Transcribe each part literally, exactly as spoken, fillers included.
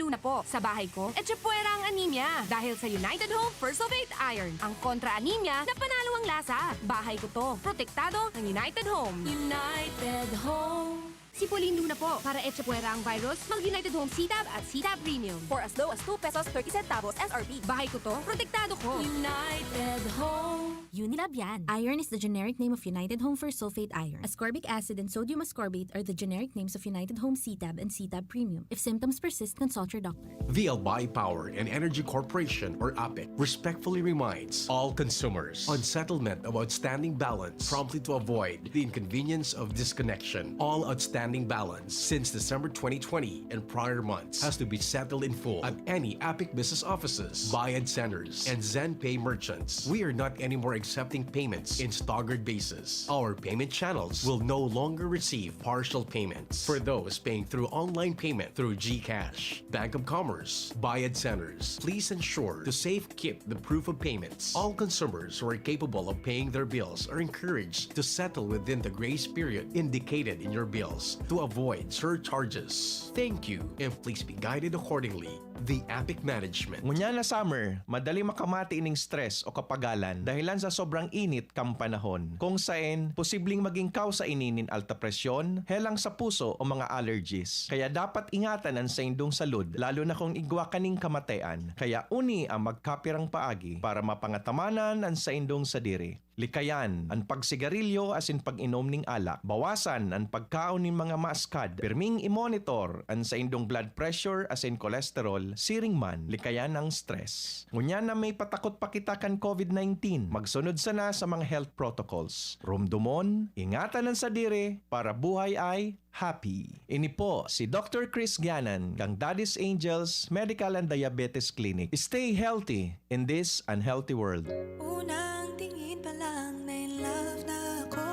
na po. Sa bahay ko, etchepuera ang anemia. Dahil sa United Home Fersulfate Iron, ang kontra-anemia na panalo ang lasa. Bahay ko to. Protektado ng United Home. United Home. Sipulin Luna po. Para etchepuera ang virus, mag United Home C-Tab at C-Tab Premium. For as low as two pesos thirty centavos S R P. Bahay ko to. Protektado ko. United Home. Unilab yan. Iron is the generic name of United Home Fersulfate Iron. Ascorbic acid and sodium ascorbate are the generic names of United Home C-Tab and C-Tab Premium. If symptoms persist, consult your doctor. The Albay Power and Energy Corporation, or APEC, respectfully reminds all consumers on settlement of outstanding balance promptly to avoid the inconvenience of disconnection. All outstanding balance since December twenty twenty and prior months has to be settled in full at any APEC business offices, Bayad Centers, and ZenPay merchants. We are not anymore accepting payments in staggered basis. Our payment channels will no longer receive partial payments. For those paying through online payment through GCash, Bank of Commerce, Bayad Centers, please ensure to safekeep the proof of payments. All consumers who are capable of paying their bills are encouraged to settle within the grace period indicated in your bills to avoid surcharges. Thank you, and please be guided accordingly. The APEC Management. Ngunyan na summer, madali makamati ning stress o kapagalan dahilan sa sobrang init kan panahon, kung saen posibleng magin kausa ini nin alta presyon, helang sa puso o mga allergies. Kaya dapat ingatan an saindong salud, lalo na kung igwa kaning kamatayan. Kaya uni an magkapirang paagi para mapangatamanan an saindong sadiri. Likayan an pagsigarilyo asin pag-inom nin alak. Bawasan an pagkaon nin mga maaskad. Pirming i-monitor an saindong blood pressure asin cholesterol, siring man likayan an stress. Ngunyan na may patakot pa kita kan COVID nineteen, magsunod sana sa mga health protocols. Rumdomon, ingatan an sadiri para buhay ay happy. Ini po si Doctor Chris Gianan kan Daddy's Angels Medical and Diabetes Clinic. Stay healthy in this unhealthy world. Unang tingin pa lang na in love na ako.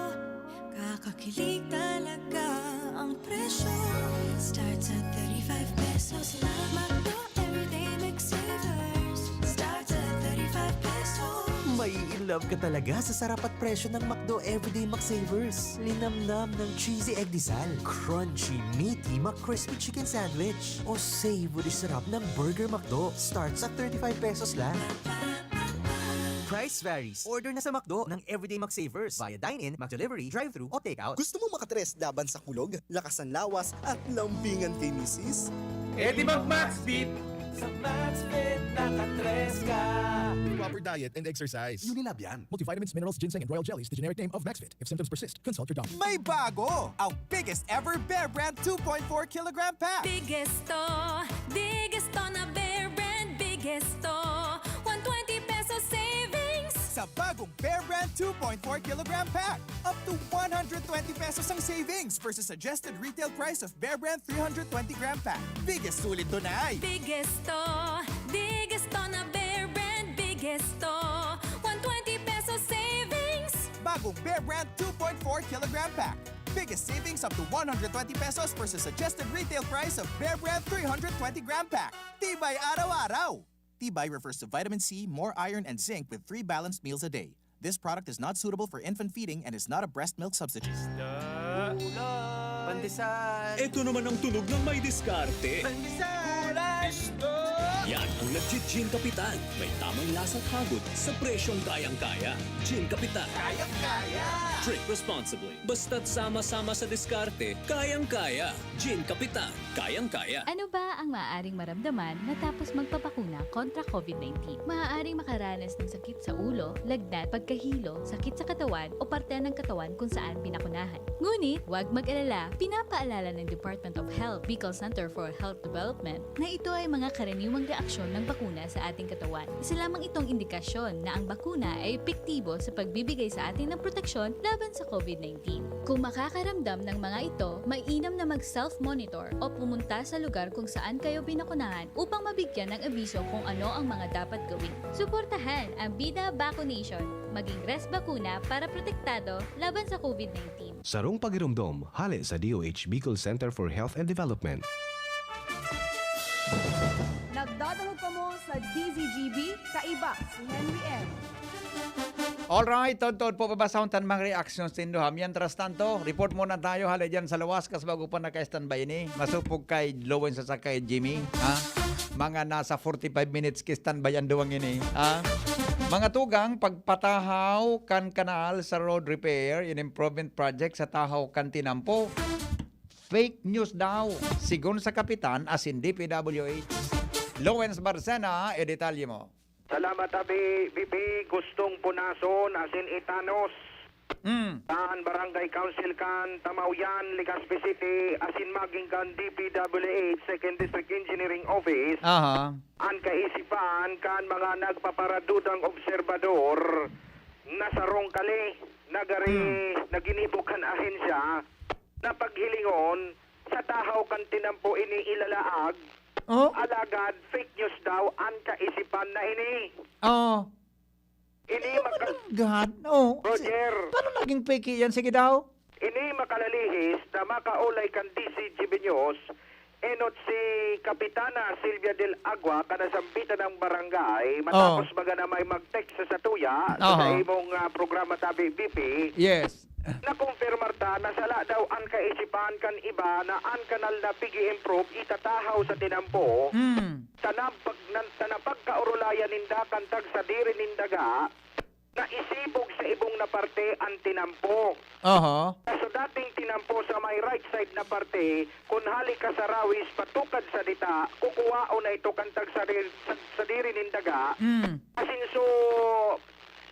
Kakakilig talaga ang presyo. Starts at thirty-five pesos lang. McDo Everyday McSavers. Starts at thirty-five pesos. May in love ka talaga sa sarap at presyo ng McDo Everyday McSavers. Linamnam ng cheesy egg disal, crunchy, meaty, McCrispy chicken sandwich, o savory sarap ng Burger McDo. Starts at thirty-five pesos lang. Price varies. Order na sa McDo ng Everyday McSavers via dine-in, McDelivery, drive-thru o takeout. Gusto mo makatres laban sa kulog, lakas ng lawas at lambingan kay misis? Eh di mag Maxbit! Sa Maxbit, nakatres ka! Proper diet and exercise. Unilab yan. Multivitamins, minerals, ginseng, and royal jellies, the generic name of Maxbit. If symptoms persist, consult your doctor. May bago! Ang biggest ever Bear Brand two point four kilogram pack! Biggest to! Biggest to na Bear Brand! Biggest to! One twenty pesos savings! Sa bagong Bear Brand two point four kilogram pack, up to one hundred twenty pesos ang savings versus suggested retail price of Bear Brand three hundred twenty gram pack. Biggest sulit to na ay! Biggest to! Biggest to na Bear Brand! Biggest to! One twenty pesos savings! Bagong Bear Brand two point four kilogram pack. Biggest savings up to one hundred twenty pesos versus suggested retail price of Bear Brand three hundred twenty gram pack. Tibay araw-araw! Tibay refers to vitamin C, more iron, and zinc with three balanced meals a day. This product is not suitable for infant feeding and is not a breast milk substitute. Pandesal! Ito naman ang tunog ng may diskarte. Pandesal! Yan ang nagji-Gin Kapitan. May tamang lasa at hagod sa presyong kayang-kaya. Gin Kapitan. Kayang-kaya! Drink responsibly. Basta't sama-sama sa diskarte, kayang-kaya. Gin Kapitan, kayang-kaya. Ano ba ang maaaring maramdaman matapos magpabakuna kontra COVID nineteen? Maaaring makaranas ng sakit sa ulo, lagnat, pagkahilo, sakit sa katawan o parte ng katawan kung saan pinakunahan. Ngunit, huwag mag-alala, pinapaalala ng Department of Health, Bicol Center for Health Development, na ito ay mga karaniwang reaksyon ng bakuna sa ating katawan. Isa lamang itong indikasyon na ang bakuna ay epektibo sa pagbibigay sa atin ng proteksyon laban sa COVID nineteen. Kung makakaramdam ng mga ito, mainam na mag-self-monitor o pumunta sa lugar kung saan kayo binakunahan upang mabigyan ng abiso kung ano ang mga dapat gawin. Suportahan ang Bida Vaccination. Maging res bakuna para protektado laban sa COVID nineteen. Sarong pagiromdom, hale sa D O H Bicol Center for Health and Development. Nagdadangog kamo sa D Z G B, kaiba si Henry M. Alright, tod-tod po, babasahon tan mga reactions nindo, ha. Mientras tanto, report muna tayo, hali dyan sa luwas, kas bago pa naka-standby ini. Masupog kay Lowen sa sakay Jimmy, ha? Mga nasa forty-five minutes ki standby ang duwang ini, ha? Mga tugang, pagpatahaw kan kanal sa road repair, in improvement project sa tahaw kan tinampo. Fake news daw, sigon sa kapitan asin D P W H. Lawrence Barcena, e detalye mo. Salamat, Abi. B P, gustong punason asin itanos Mm. kan Barangay Council kan Tamaoyan, Legazpi City, asin maging kan D P W H Second District Engineering Office Aha. an kaisipan kan mga nagpaparadudang obserbador na sarong kali na gari Mm. na ginibo kan ahensya na paghilingon sa tahaw kan tinampo ini ilalaag. Oh? Alagad fake news daw an kaisipan na ini. Oh. Ini Ano maka- man ang gad? Oh, si- Roger. Paano naging peke yan? Sige daw. Ini makalalihis na makaulay kan D C G B News, enot si Kapitana Sylvia Del Agua, kanasambitan ng barangay, matapos Oh. baga na may mag-text sa satuya, sa Aha. sa imong, ah, programa tabi, B P. Yes. Nakumpirmar ta na sala daw an kaisipan kan iba na an kanal na pig-i-improve itatahaw sa tinampo, Mm. sa napag-, nan-, sa napagkaurulayan ninda kan tagsadiri nin daga, na isibog sa ibong na parte an tinampo. Aha. Sa dating tinampo sa may right side na parte, kun hale ka sa Rawis patukad sa dita, kukuwaon na ito kan tagsadiri, sa, sadiri nin daga. Mm. Asin so,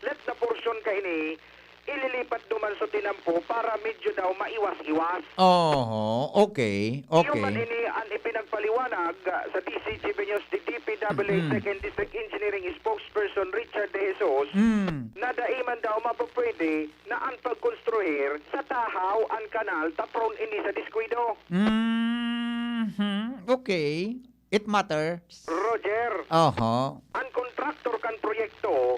let na porsyon kaini, ililipat duman sa tinampo para medyo daw maiwas-iwas. Oho, okay, Iyo man okay. ini an ipinagpaliwanag, ah, sa D C G B News ni D P W H Mm. Second District Engineering Spokesperson Richard De Jesus, Mm. na dai man daw mapapwede na an pagkonstruir sa tahaw an kanal ta pron ini sa diskuido. Mhm, okay. It matters. Roger, Oho. an kontraktor kan proyekto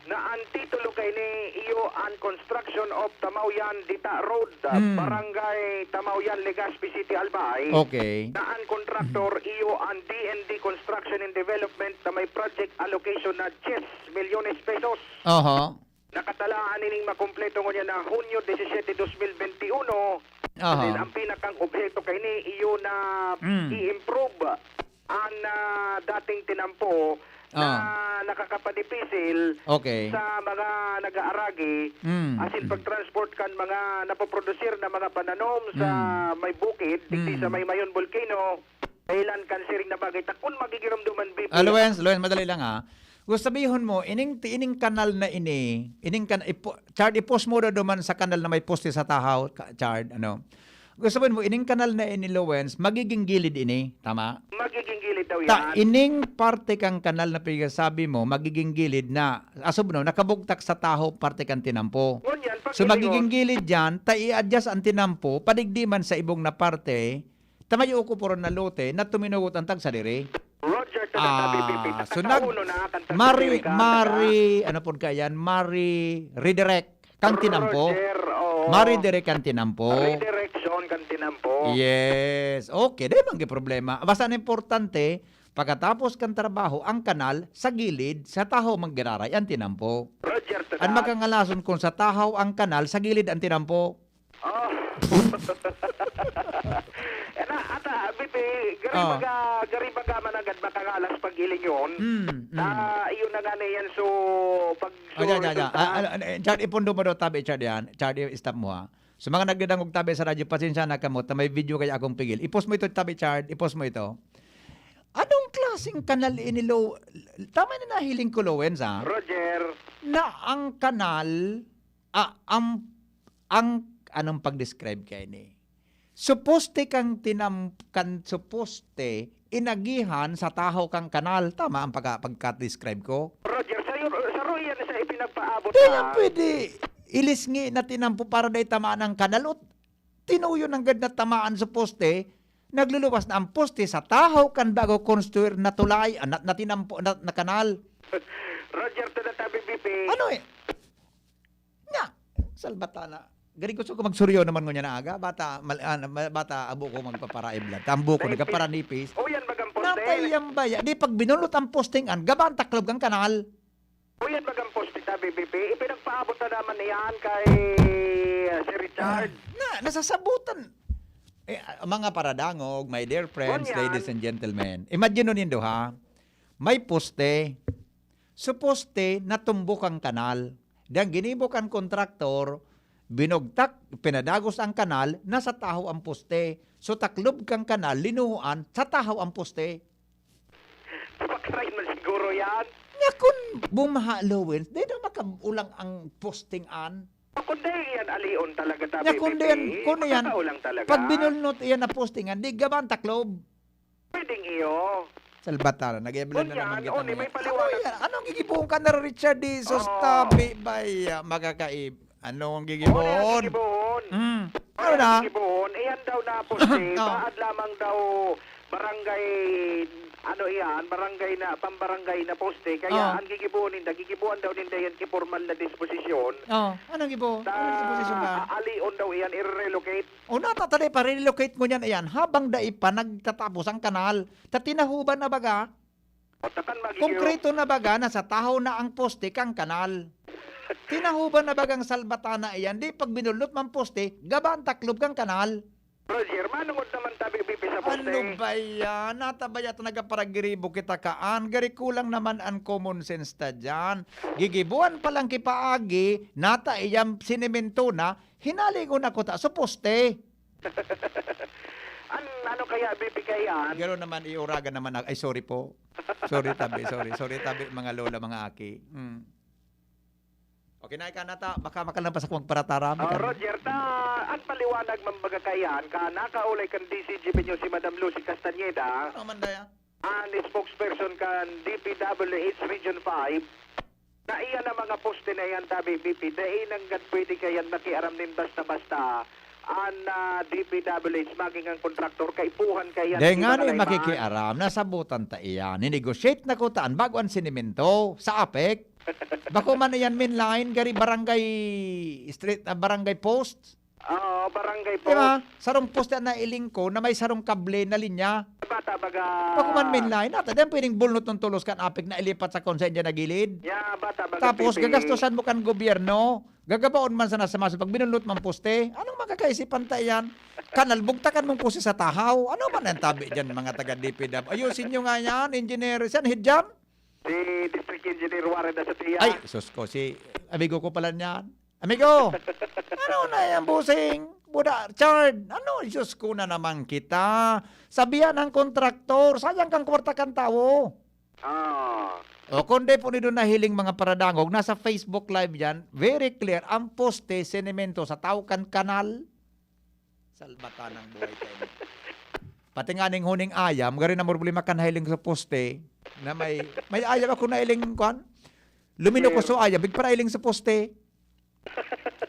na an titulo kaini iyo an Construction of Tamaoyan Dita Road, Mm. Barangay Tamaoyan, Legazpi City, Albay. Okay. Na an kontraktor iyo an D N D Construction and Development na may project allocation na diyes milyones pesos. Oho. Nakatalaan ining makumpleto ngunyan na Hunyo disisete, dos mil bente uno. Aha. Then, ang pinakang obheto kaini, iyo na Mm. i-improve ang, ah, dating tinampo na Ah. nakakapadipisil Okay. sa mga nag-aaragi, Mm, asin mm. pag-transport kan mga napoprodusir na mga pananom sa Mm. may bukid, digdi sa Mm. may Mayon Volcano. Dahilan kan siring na bagay, ta kun magigiramdoman, B P. Ah, Lawrence, Lawrence, madali lang, ah. Gusto sabihon mo, ining, ti-, ining kanal na ini, ining kan-, ipo-, Chard, i-post mo daw duman sa kanal na may poste sa tahaw, ka-, Chard, ano. Gusto sabihon mo, ining kanal na ini, Lawrence, magiging gilid ini, tama? Magiging gilid daw Ta, yan. Ining parte kang kanal na pinagsasabi mo, magiging gilid na, asob no, nakabugtak sa tahaw, parte kang tinampo. Ngunyan, pag So, ilingon magiging gilid yan, ta i-adjust ang tinampo, padigdi man sa ibong na parte, ta mayo ko puro na lote na tuminugot ang tagsadiri. Roger, taga Ah, Tabi, Pipita. so nag-, Kauno na, kan mari, tagsadiri ka, mari, taga ano pod ka yan? Mari redirect kan tinampo. Roger, oo. Mari direct kan tinampo. Redirection kan tinampo. Yes. Okay, di man gi problema. Basta ang importante, pagkatapos kan trabaho, ang kanal sa gilid, sa tahaw man giraray ang tinampo. Roger, taga Ang makangalason kung sa tahaw ang kanal, sa gilid ang tinampo. Oh. Ena, ata, B P, gari Oh. baga, gari baga managad makangalas pag ilingon. Mm, mm. Ah, iyo na nga na yan, so, pag Oh, dyan, dyan, dyan. Ah, ah, ah, eh, Chard, ipondo mo daw tabi, Chard, yan. Chard, i-stop mo, ha. So, mga nagdadangog tabi sa radyo, pasensya na kamo, ta may video kaya akong pigil. I-post mo ito, tabi, Chard, i-post mo ito. Anong klaseng kanal ini, Lo-, tama na nahiling ko, Lowens, ha? Roger. Na ang kanal Ah, ang, ang, anong pag-describe kaini? Suposte kang tinam-, kan suposte, inagihan sa tahaw kang kanal. Tama ang pagka-, pagka-describe ko? Roger, sa'yo, saro iyan sa ipinagpaabot Di yan na pwede. Ilisngi na tinampo para dai tamaan ang kanal. O, tinuyo nanggad na tamaan sa poste, nagluluwas na ang poste sa tahaw kan bago konstruir na tulay, ah, na, na tinampo, na, na kanal. Roger, to the tabi, B P. Ano eh? Nga, salbatana. Gari gusto ko magsuryo naman ngunyan na aga. Bata, mal-, ah, ma-, bata, abo ko magpaparaiblat. Ang buko, Naipis. nagkaparanipis. O, yan bagang poste. Napayambaya. Di pag binunot ang posting, an gabang taklob kang kanal. O, yan bagang poste, tabi, P P P, ipinagpaabot na naman iyan kay, ah, Sir Richard. Ah, na, nasasabutan. Eh, ah, mga paradangog, my dear friends, Ngunyan. Ladies and gentlemen, imagine nindo, ha? May poste. Sa poste, natumbok ang kanal. Diyan ginibo kan kontraktor, binugtak, pinadagos ang kanal, nasa tahaw ang poste. So, taklob kang kanal, linuhoan, sa tahaw ang poste. Makaray man siguro yan. Nya kun bumaha, Lowens, di na makaulang ang posting an. Kundi yan, alion talaga ta, Nya kun P P P. Di yan, kun yan, Makakaulang talaga. Pag binulnot iyan na posting an, di gabaan taklob. Pwedeng iyo. Salbatana, nag-eblan na Kunyan, naman kita oh, ni may ngayon. Paliwanag. Ano yan? Anong gigibuhon ka na, Richard? Di sus, Oo. Tabi, bay, ah, makakaib. Ano ang Oh, gigibuhon? Gigibuhon. Hmm. Ano na? Gigibuhon, iyan daw na poste, Oo. Baad lamang daw barangay, ano iyan, barangay na, pambarangay na poste. Kaya Oo. Ang gigibuhon ninda, gigibuhan daw ninda yan ki pormal na disposisyon. Oo. Anong gibo? Sa Anong disposisyon ka? Alion daw iyan, i-relocate. O, nata, ta dai pa, relocate ngunyan iyan. Habang dai pa nagtatapos ang kanal, ta tinahuban na baga. O, takan magi-, Konkreto na baga na sa tahaw na ang poste kang kanal. Tinahuban na bagang salbatana iyan, di pag binulot man poste, gabaan taklob kang kanal. Roger, manungod naman tabi, P P P, sa poste. Ano ba yan? Nata ba yata nagaparagiribo kita kaan? Gari kulang naman an common sense ta diyan. Gigibuan pa lang ki paagi, nata iyang sinemento na, hinalingon na kuta sa poste. An, ano kaya, P P P, kaya? Garo naman, iuragan naman ako. Ay, sorry po. Sorry, tabi, sorry. Sorry, tabi, mga lola, mga aki. Mm. Okay na, ika na ta. Baka makalampas ako magparataram, Oh, ika na. Roger, ta, an paliwanag man baga kaiyan, ka nakaulay kan D C G P News si Madam Lucy Castañeda, Ano man daya? An spokesperson kan D P W H Region five, na iyan na mga poste na iyan, tabi, P P P, dai nanggad pwede kaiyan makiaram nin basta-basta an, ah, D P W H maging ang kontraktor, kaipuhan kaiyan Dai nga ni makikiaram, nasabutan ta iyan. Ni-negotiate na kuta an bago an sinemento sa APEC. Bako man iyan main line, gari barangay street, ah, barangay post. Oo, barangay post. Di ba? Sarong poste na nailing ko na may sarong kable na linya. Bata baga. Bako man main line, nata, di pwedeng bulnot ng tulos kan APEC na ilipat sa kung saan dyan nagilid. Ya, bata baga, Tapos, P P. Gagastusan mo kan gobyerno. Gagabaon man sana sa maso pag binulnot man poste. Anong makakaisipan ta iyan? Kanal, bugtakan mong poste sa tahaw. Ano man ang tabi dyan, mga taga D P W? Ayusin nyo nga yan, engineer. Saan, head dyan? Si District Engineer Warren Asatia. Ay, sus ko, si amigo ko pala niyan. Amigo, ano na yan, bossing? Buda, Chard, ano, Diyos ko na naman kita. Sabihan ng kontraktor, sayang kang kwarta kang tawo. Ah. O, kundi po nido nahiling mga paradangog, nasa Facebook Live yan, very clear, ang poste, sinemento sa tawo kan kanal. Salbatan ang buhay kayo. Pati nga ning huning ayam, gari na problema kan nailing sa poste, na may, may ayam ako nailing, kwan? Lumino ko Sir. So ayam, bigparailing sa poste.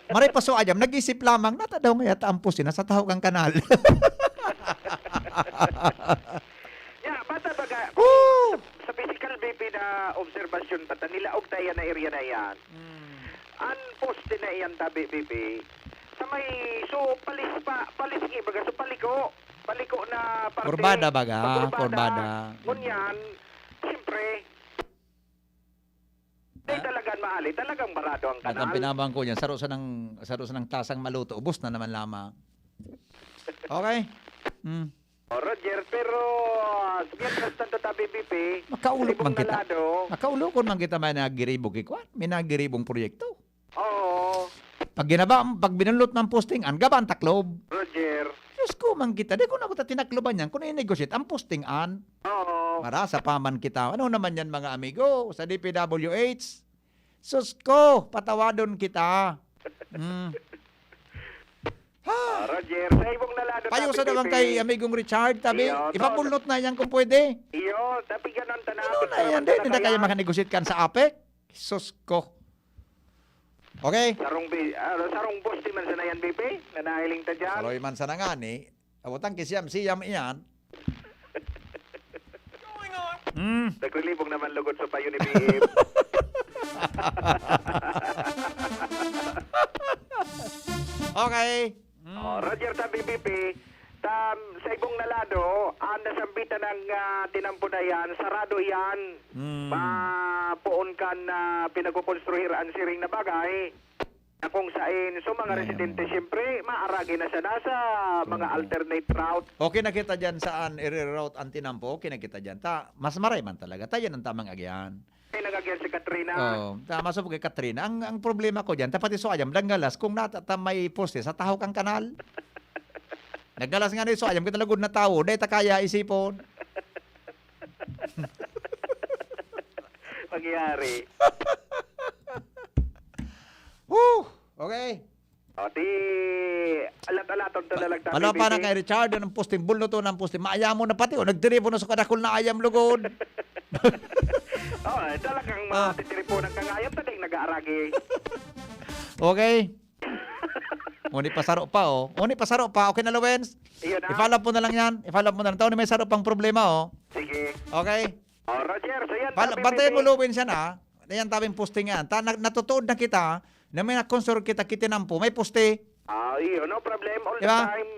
Maray pa so ayam, nag-isip lamang, nata daw nga yata ang poste, nasa tahaw kang kanal. Ya, bata baga, Woo! Sa, sa physical B P na obserbasyon pa, ta nilaog tayo na area na yan. Mm. An poste na iyan, tabi, B P, sa may, so, palis pa, palis nga baga, so, paliko, paliko na parte. Kurbada baga, Sa kurbada. Kurbada. Ngunyan, siyempre, di Ah? talagang maali, talagang barado ang At ang kanal. Pinamang ko niyan, saro sa nang, saro sa nang tasang maluto, ubos na naman lamang. Okay? Mm. Oh, Roger, pero, ah, mientras tanto, tabi, B P, Makaulok man kita. Nalado. Makaulokon man kita, may nagiribo ki kwan, may nagiribong proyekto. Oo. Pag ginaba, pag binulot ng posting an, gabaan taklob. Roger. Diyos ko, man kita, di ko na kita tinakloban yan, kung i-negotiate ang posting an. Oo. Marasa pa man kita. Ano naman yan, mga amigo, sa D P W H? Sus ko, patawadon kita. Mm. Ha? Ah, Roger, sa ibong nalado, Payo sa tabi, naman P P. Kay amigong Richard, tabi, Iyo, no. Ipabulnot na yan kung pwede. Iyo, tabi, ganon, tanaw, Ano na tabi, yan, tabi, di na tabi, kaya yan. Makanegosyate kan sa APEC? Sus ko. Okay? Sarong bi-, ah, sarong boss di man sana yan, B P, na nahiling ta dyan. Saroy man sana nga ni, abutang kisiyam-siyam iyan. Mm. Naglilibog naman lugod sa payo ni B M. Okay. Mm. Oh, Roger, tabi, B P. Um, sa ibong na lado, ang nasambitan ng, ah, tinampo na yan, sarado yan. Hmm. Mapoon kan, ah, pinagkukonstruhir an siring na bagay, na kung sain, so, mga Oo. residente, siyempre, maaragi na siya nasa mga Oo. alternate route. Okay na kita dyan saan i-reroute ang tinampo, okay na kita dyan. Ta, mas maray man talaga. Ta, yan ang tamang agihan. May nagagyan si Katrina. Oo, tama sa kay Katrina. Ang, ang problema ko dyan, ta pati so ayam, naggalas kung nata, ta may poste sa tahaw kang kanal. Naggalas nga na so ayam, kita lugod na tawo, dahil ta kaya isipon. Mangyari. Woo! Okay. O, di, alat-alaton ta na lang, Palo pa na T V B. Kay Richard, ang posting, bulno to ng posting. Maayamo na pati, o, nagtiripo na sa kadakol na ayam lugod. O, eh, talagang Ah. matitiripunan ka nga ayam, talagang nag-aaragi. Okay. Uni pasaro pa, oh. Uni pasaro pa. Okay na, Lowens? Iyon na. I-follow up mo na lang yan. I-follow up mo na lang. Taon may saro pang problema, oh. Sige. Okay? O, Roger, so yan, Pal-, tabi, bantayan mo, Bibi. Lowens, yan, ah. Yan, tabing posting yan. Ta-, na-, natutuod na kita na may na-consult kita, kitinampo. May poste. Ah, iyo, no problem. All Di ba? the time.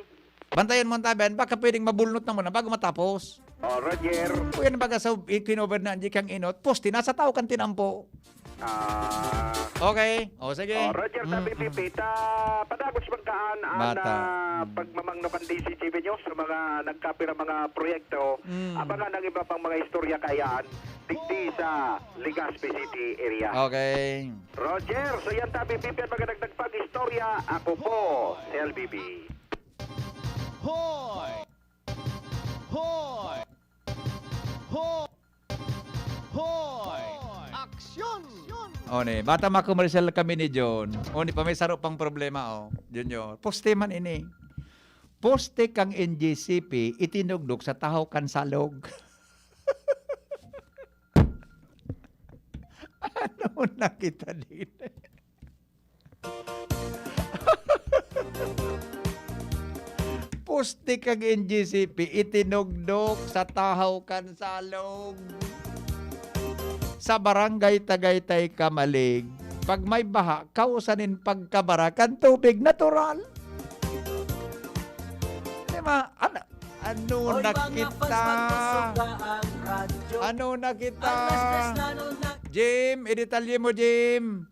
Bantayan mo ang tabi. Baka pwedeng mabulnot na muna bago matapos. O, Roger. O, yan baga sa i-, kinover na, hindi kang inot. Poste, nasa tao kang tinampo. Ah. Okay. O, sige. O, Roger, Mm, tabi, mm. Pipita. Padagos magkaan ang, Bata. ah, Mm. pagmamangno kan D C G B News sa mga nagkapira mga proyekto. Mm. Abangan ang iba pang mga istorya kayaan digdi sa Legazpi City area. Okay. Roger, so yan, tabi, Pipi, ang magandang pag-istorya. Ako po, si L B B. Hoy! Hoy! Hoy! Hoy! Aksyon! O, ni, bata makomersyal kami ni John. O, ni pa may saro pang problema, oh. Junior, poste man ini. Poste kang N G C P, itinugdok sa tahaw kan salog. Ano na kita din? Poste kang N G C P, itinugdok sa tahaw kan salog. Sa Barangay Tagaytay, Camalig, pag may baha, kausan nin pagkabara kan tubig natural. Di ba? Ano, ano Hoy, na mga kita? Fans, magkusog na ang radyo. Ano na kita? Alas tres na nun na. Jim, idetalye mo, Jim.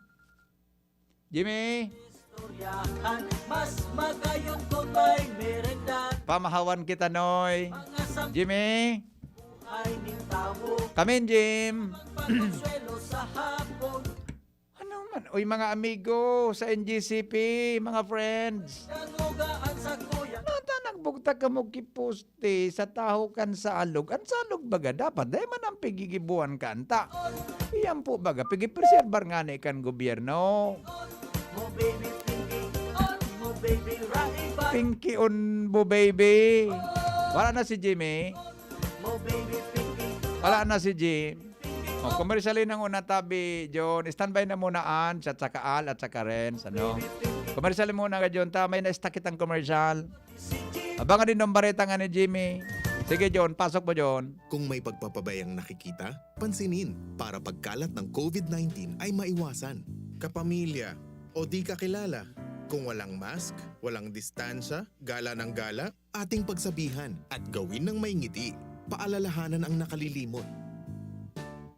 Jimmy. Istoryahan, mas magayon kung may merenda. Pamahawan kita, Noy. Mga sam- Jimmy. Buhay nin tawo. Kamin, Jim. Magpakonsuelo sa hapon. Ano man? Uy, mga amigo sa N G C P, mga friends. Nangugaan sa kuya. Nata nagbugtak ka mo ki poste sa tahaw kan salog. Ang salog baga dapat, dai man ang pigigibuan ka anta. Iyan po baga, pigipreserbar nga ni kan gobyerno. Mo baby pinky, on mo baby raiba. Pinky on mo baby. Wala na si Jimmy. Mo baby pinky. Wala na si Jim. Oh, komersyalin ang una, tabi, John. Standby na muna, Ange, at saka Al, at saka Renz, ano? Komersyalin muna ka, John. Ta, may na-stock kitang komersyal. Abangan din ang bareta nga ni Jimmy. Sige, John. Pasok mo, John. Kung may pagpapabayang nakikita, pansinin para pagkalat ng covid nineteen ay maiwasan. Kapamilya o di kakilala, kung walang mask, walang distansya, gala ng gala, ating pagsabihan at gawin ng may ngiti. Paalalahanan ang nakalilimot.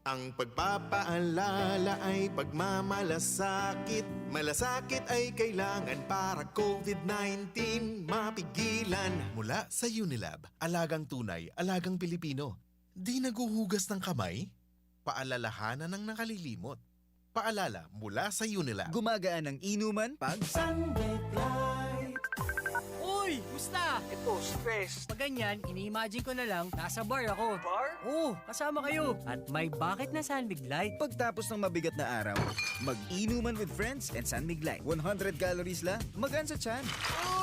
Ang pagpapaalala ay pagmamalasakit. Malasakit ay kailangan para covid nineteen mapigilan. Mula sa Unilab, alagang tunay, alagang Pilipino. Di naghuhugas ng kamay? Paalalahanan ang nakalilimot. Paalala mula sa Unilab. Gumagaan ang inuman pag Sunlight. Uy! Musta? Ito, stress. Pag ganyan, ini-imagine ko na lang, nasa bar ako. Bar? Oo, kasama kayo. At may bakit na San Mig Light. Pagtapos ng mabigat na araw, mag-inuman with friends and San Mig Light. One hundred calories lang, magaan sa tiyan.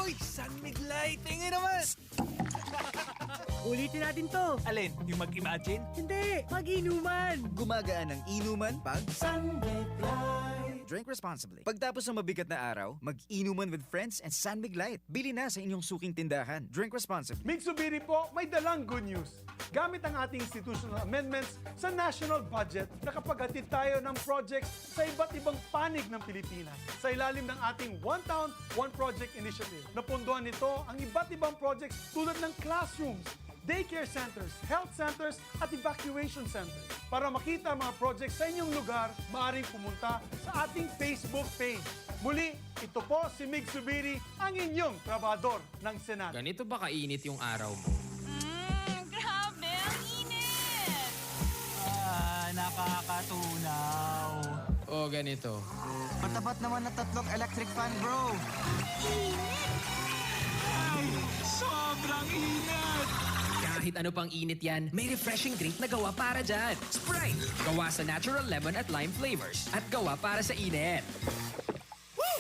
Uy! San Mig Light! Tingin naman! Ulitin natin to. Alin? Yung mag-imagine? Hindi, mag-inuman. Gumagaan ang inuman pag Sunlight. Drink responsibly. Pagtapos ng mabigat na araw, mag-inuman with friends and San Mig Light. Bili na sa inyong suking tindahan. Drink responsibly. Mig Zubiri po, may dalang good news. Gamit ang ating institutional amendments sa national budget, nakapaghatid tayo ng projects sa iba't ibang panig ng Pilipinas sa ilalim ng ating One Town, One Project Initiative. Napondohan nito ang iba't ibang projects tulad ng classrooms, daycare centers, health centers, at evacuation centers. Para makita ang mga projects sa inyong lugar, maaaring pumunta sa ating Facebook page. Muli, ito po si Mig Zubiri, ang inyong trabahador ng Senado. Ganito ba kainit yung araw mo? Mm, grabe, ang init! Ah, nakakatunaw. O ganito. Matapat naman na tatlong electric fan, bro. Ay, sobrang init! Kahit ano pang init yan, may refreshing drink na gawa para dyan. Sprite! Gawa sa natural lemon at lime flavors. At gawa para sa init. Woo!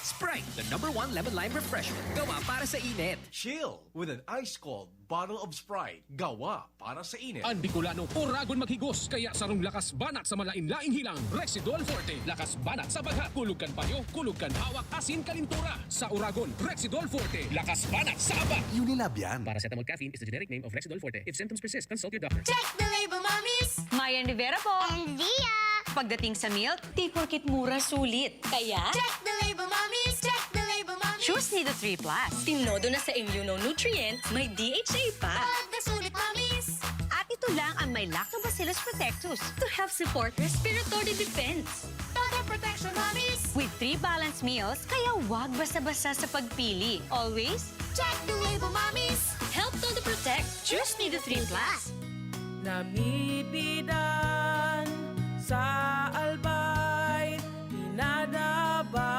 Sprite, the number one lemon lime refreshment. Gawa para sa init. Chill with an ice cold bottle of Sprite. Gawa para sa init. An Bicolano, oragon maghigos, kaya sarong lakas banat sa malain-laing hilang, Rexidol Forte. Lakas banat sa bagha, kulog kan payo, kulog kan hawak, asin kalintura. Sa oragon, Rexidol Forte. Lakas banat sa aba. Unilab yan. Paracetamol caffeine is the generic name of Rexidol Forte. If symptoms persist, consult your doctor. Check the label, mommies! Mayan Rivera po. And Zia! Pagdating sa milk, di porket mura, sulit. Kaya, check the label, mommies! Check the label, mommies! Choose Nido three plus. Tinodo na sa immunonutrient, may D H A pa. Pag nasulit, mommies! At ito lang ang may Lactobacillus protectus to help support respiratory defense. Total protection, mommies! With three balanced meals, kaya wag basta-basta sa pagpili. Always, check the label, mommies! Help Todo Protect. Choose Nido three plus. Namibidan sa Albay, pinadaba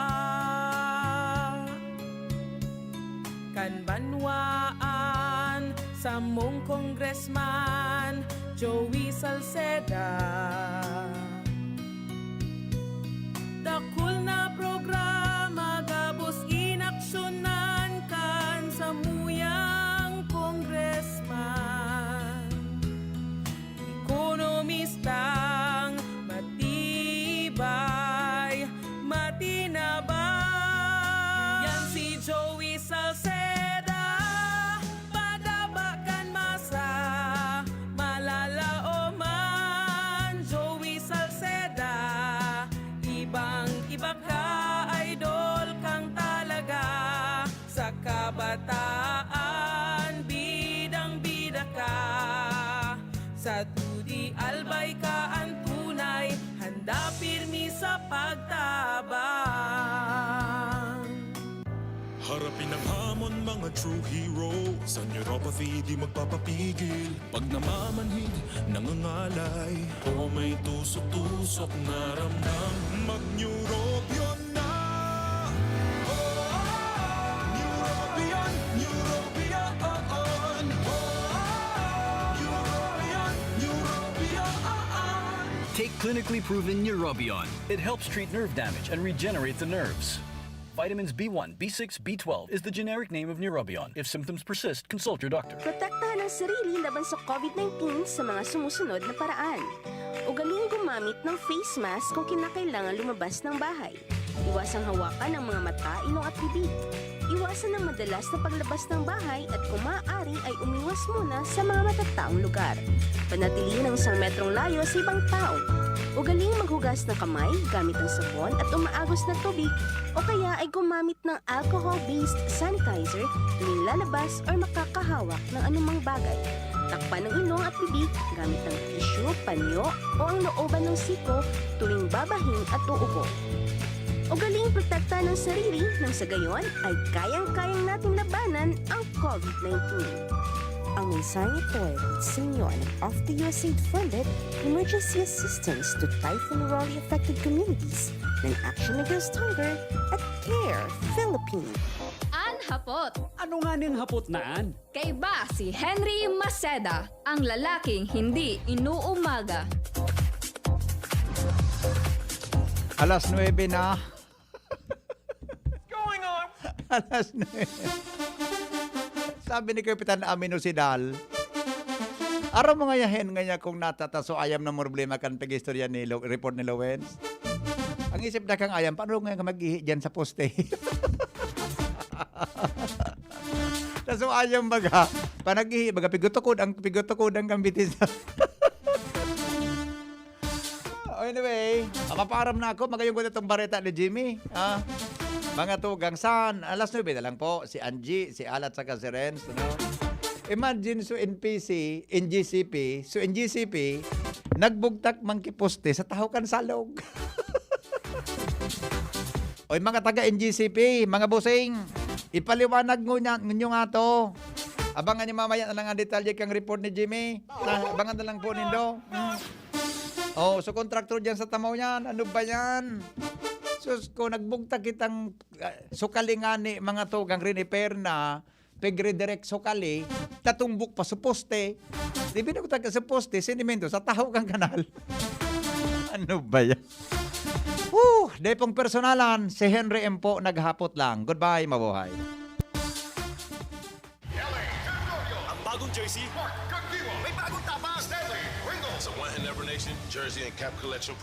kan banwaan samong Congressman Joey Salceda. Dakul na programa gabos inaksyonan kan samuyang congressman. Ekonomistang matibay, matinabang. Yan si Joey Salceda, padaba kan masa, malalaoman. Joey Salceda, ibang-iba ka, idol kang talaga. Sa kabataan, bidang-bida ka. Sa T D Albay ka an tunay, handa pirmi sa pagtabang. Harapin ang hamon, mga true heroes. Ang neuropathy di magpapapigil. Pag namamanhid, nangangalay, o may tusok-tusok na ramdam, mag-Neurobion na! Oh, Neurobion, Neurobion, oh, oh. Neurobion, Neurobion, oh, oh. Take clinically proven Neurobion. It helps treat nerve damage and regenerate the nerves. Vitamins B one, B six, B twelve is the generic name of Neurobion. If symptoms persist, consult your doctor. Protektahan ang sarili laban sa COVID nineteen sa mga sumusunod na paraan. Ugaling gumamit ng face mask kung kinakailangan lumabas ng bahay. Iwasang hawakan ang mga mata, ilong at bibig. Iwasan ang madalas na paglabas ng bahay at kung maaari ay umiwas muna sa mga matataong lugar. Panatilihin ang isang metrong layo sa ibang tao. Ugaling maghugas ng kamay gamit ang sabon at umaagos na tubig o kaya ay gumamit ng alcohol-based sanitizer tuwing lalabas or makakahawak ng anumang bagay. Takpan ang ilong at bibig gamit ang tissue, panyo o ang looban ng siko tuwing babahin at uubo. Ugaling protektahan ang sarili nang sa gayon ay kayang-kayang nating labanan ang COVID nineteen. Ang mensaheng ito ay hatid sa inyo ng Off the U S A I D funded emergency assistance to Typhoon Rolly affected communities ng Action Against Hunger at Care Philippines. An hapot. Ano nga ning hapot na an? Kaiba si Henry Maceda, ang lalaking hindi inuumaga. Alas nuebe na. What's going on? Alas nuebe. Sabi ni Kapitan Amino Sidal, "Aram mo nga yahen nga niya kung natataso ayam na problema kan pag-istorya ni Lo-, report ni Lowens." Ang isip na kang ayam, paano nga mag-ihi dyan sa poste? Tapos ayam baga, panag-ihi baga, pigutukod ang, pigutukod ang gambitin sa... Oh, anyway, mapapaaram na ako. Magayong ko itong bareta ni Jimmy. Ah, mga tugang, san? Alas nuebe na lang po. Si Angie, si Alat, saka si Renz, no? Imagine, so N P C, N G C P, so N G C P, nagbugtak man ki poste sa tahaw kan salog. Oy, mga taga N G C P, mga bossing, ipaliwanag ngunyan, ngunyo nga to. Abangan niyo mamaya na lang ang detalye kang report ni Jimmy. Ah, abangan na lang po nindo. Hmm. Oh, so kontraktor dyan sa Tamaw yan. Ano ba yan? Sus ko, nagbugtak kitang, ah, sukali nga ni mga tugang rin, eh, perna, pigredirect sukali, tatumbok pa sa poste. Di binugtak ka sa poste, sinimento sa tahaw kang kanal. Ano ba yan? Woo! Dai pong personalan, si Henry M po naghapot lang. Goodbye, mabuhay. Ang bagong jersey, may bagong tapang. Stanley Pringles. Sa One Endeavor Nation Jersey and Cap Collection